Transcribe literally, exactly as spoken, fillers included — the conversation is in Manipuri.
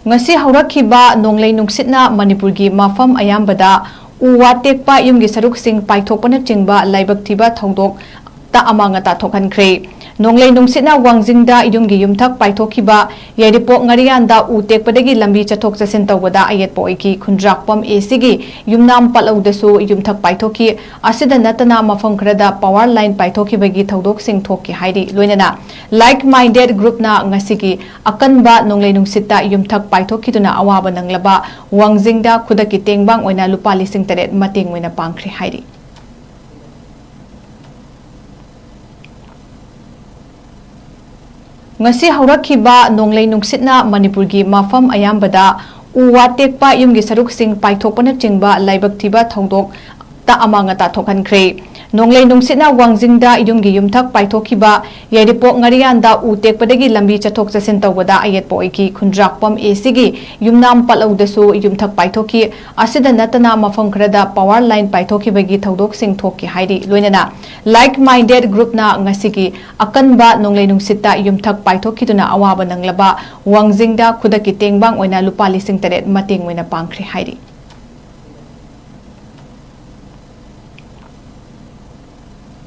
ꯉꯁꯤ ꯍꯧꯔꯛꯈꯤꯕ ꯅꯣꯡꯂꯩ ꯅꯨꯡꯁꯤꯠꯅ ꯃꯅꯤꯄꯨꯔꯒꯤ ꯃꯐꯝ ꯑꯌꯥꯝꯕꯗ ꯎ ꯋꯥ ꯇꯦꯛꯄ, ꯌꯨꯝꯒꯤ ꯁꯔꯨꯛꯁꯤꯡ ꯄꯥꯏꯊꯣꯛꯄꯅꯆꯤꯡꯕ ꯂꯥꯏꯕꯛ ꯊꯤꯕ ꯊꯧꯗꯣꯛꯇ ꯑꯃꯥꯡ ꯑꯇꯥ ꯊꯣꯛꯍꯟꯈ꯭ꯔꯦ꯫ ꯅꯣꯡꯂꯩ ꯅꯨꯡꯁꯤꯠꯅ ꯋꯥꯡꯖꯤꯡꯗ ꯌꯨꯝꯒꯤ ꯌꯨꯝꯊꯛ ꯄꯥꯏꯊꯣꯛꯈꯤꯕ, ꯌꯥꯏꯔꯤꯄꯣꯛ ꯉꯥꯔꯤꯌꯥꯟꯗ ꯎ ꯇꯦꯛꯄꯗꯒꯤ ꯂꯝꯕꯤ ꯆꯠꯊꯣꯛ ꯆꯠꯁꯤꯟ ꯇꯧꯕꯗ ꯑꯌꯦꯠꯄ ꯑꯣꯏꯈꯤ꯫ ꯈꯨꯟꯗ꯭ꯔꯥꯛꯄꯝ ꯑꯦ ꯁꯤꯒꯤ ꯌꯨꯝꯅꯥꯝ ꯄꯠꯂꯧꯗꯁꯨ ꯌꯨꯝꯊꯛ ꯄꯥꯏꯊꯣꯛꯈꯤ꯫ ꯑꯁꯤꯗ ꯅꯠꯇꯅ ꯃꯐꯝ ꯈꯔꯗ power line ꯄꯥꯏꯊꯣꯛꯈꯤꯕꯒꯤ ꯊꯧꯗꯣꯛꯁꯤꯡ ꯊꯣꯛꯈꯤ ꯍꯥꯏꯔꯤ꯫ ꯂꯣꯏꯅꯅ Like Minded Groupꯅ ꯉꯁꯤꯒꯤ ꯑꯀꯟꯕ ꯅꯣꯡꯂꯩ ꯅꯨꯡꯁꯤꯠꯇ ꯌꯨꯝꯊꯛ ꯄꯥꯏꯊꯣꯛꯈꯤꯗꯨꯅ ꯑꯋꯥꯕ ꯅꯪꯂꯕ ꯋꯥꯡꯖꯤꯡꯗ ꯈꯨꯗꯛꯀꯤ ꯇꯦꯡꯕꯥꯡ ꯑꯣꯏꯅ ꯂꯨꯄꯥ ꯂꯤꯁꯤꯡ ꯇꯔꯦꯠ ꯃꯇꯦꯡ ꯑꯣꯏꯅ ꯄꯥꯡꯈ꯭ꯔꯦ ꯍꯥꯏꯔꯤ꯫ ꯉꯁꯤ ꯍꯧꯔꯛꯈꯤꯕ ꯅꯣꯡꯂꯩ ꯅꯨꯡꯁꯤꯠꯅ ꯃꯅꯤꯄꯨꯔꯒꯤ ꯃꯐꯝ ꯑꯌꯥꯝꯕꯗ ꯎ ꯋꯥ ꯇꯦꯛꯄ, ꯌꯨꯝꯒꯤ ꯁꯔꯨꯛꯁꯤꯡ ꯄꯥꯏꯊꯣꯛꯄꯅꯆꯤꯡꯕ ꯂꯥꯏꯕꯛ ꯊꯤꯕ ꯊꯧꯗꯣꯛꯇ ꯑꯃꯥꯡ ꯑꯇꯥ ꯊꯣꯛꯍꯟꯈ꯭ꯔꯦ꯫ ꯅꯣꯡꯂꯩ ꯅꯨꯡꯁꯤꯠꯅ ꯋꯥꯡꯖꯤꯡꯗ ꯌꯨꯝꯒꯤ ꯌꯨꯝꯊꯛ ꯄꯥꯏꯊꯣꯛꯈꯤꯕ, ꯌꯥꯏꯔꯤꯄꯣꯛ ꯉꯥꯔꯤꯌꯥꯟꯗ ꯎ ꯇꯦꯛꯄꯗꯒꯤ ꯂꯝꯕꯤ ꯆꯠꯊꯣꯛ ꯆꯠꯁꯤꯟ ꯇꯧꯕꯗ ꯑꯌꯦꯠꯄ ꯑꯣꯏꯈꯤ꯫ ꯈꯨꯟꯗ꯭ꯔꯥꯛꯄꯝ ꯑꯦ ꯁꯤꯒꯤ ꯌꯨꯝꯅꯥꯝ ꯄꯠꯂꯧꯗꯁꯨ ꯌꯨꯝꯊꯛ ꯄꯥꯏꯊꯣꯛꯈꯤ꯫ ꯑꯁꯤꯗ ꯅꯠꯇꯅ ꯃꯐꯝ ꯈꯔꯗ power line ꯄꯥꯏꯊꯣꯛꯈꯤꯕꯒꯤ ꯊꯧꯗꯣꯛꯁꯤꯡ ꯊꯣꯛꯈꯤ ꯍꯥꯏꯔꯤ꯫ ꯂꯣꯏꯅꯅ Like Minded Groupꯅ ꯉꯁꯤꯒꯤ ꯑꯀꯟꯕ ꯅꯣꯡꯂꯩ ꯅꯨꯡꯁꯤꯠꯇ ꯌꯨꯝꯊꯛ ꯄꯥꯏꯊꯣꯛꯈꯤꯗꯨꯅ ꯑꯋꯥꯕ ꯅꯪꯂꯕ ꯋꯥꯡꯖꯤꯡꯗ ꯈꯨꯗꯛꯀꯤ ꯇꯦꯡꯕꯥꯡ ꯑꯣꯏꯅ ꯂꯨꯄꯥ ꯂꯤꯁꯤꯡ ꯇꯔꯦꯠ ꯃꯇꯦꯡ ꯑꯣꯏꯅ ꯄꯥꯡꯈ꯭ꯔꯦ ꯍꯥꯏꯔꯤ꯫